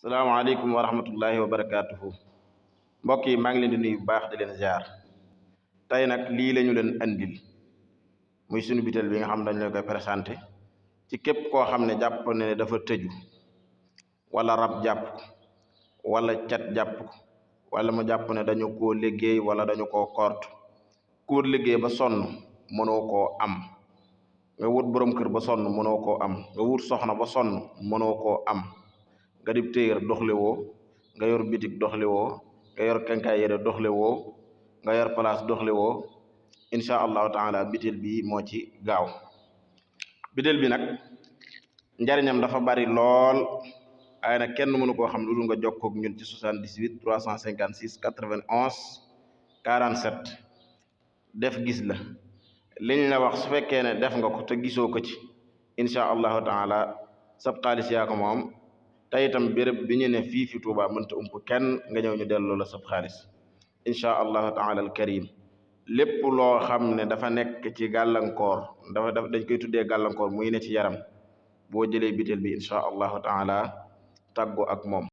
salaamaaleykum wa rahmatullahi wa barakaatuhu mbokk yi maa ngi leen di nuyu bu baax di leen ziar tey nag lii lañu leen andil muy sunu bitel bi nga xam dañ leen koy présenté ci képp koo xam ne jàpp ne dafa tëju wala rab jàpp ko wala cat jàpp ko wala mu jàpp ne dañu koo liggéey wala dañu koo kort kuur liggéey ba sonn mënoo koo am nga wut borom kër ba sonn mënoo koo am nga wut soxna ba sonn mënoo koo am nga dib téyër doxle woo nga yor bitik doxle woo nga yor kenkaay yére doxle woo nga yor place doxle woo incha allahu taala bitel bi moo ci gaaw bitel bi nag njariñam dafa bari lool waaye nag kenn mënu koo xam lu dul nga jokkoo ak ñun ci 78 356 91 47 def gis la liñ la wax su fekkee ne def nga ko te gisoo ko ci incha allahu taala sab xaalis yaa ko moom te itam béréb bi ñu ne fii fi Tuuba mënta ump kenn nga ñëw ñu delloo la sab xaalis incha allahu taala al karim lépp loo xam ne dafa nekk ci gàllankoor dañ koy tuddee gàllankoor muy ne ci yaram boo jëlee bitel bi incha allahu taala tàggu ak moom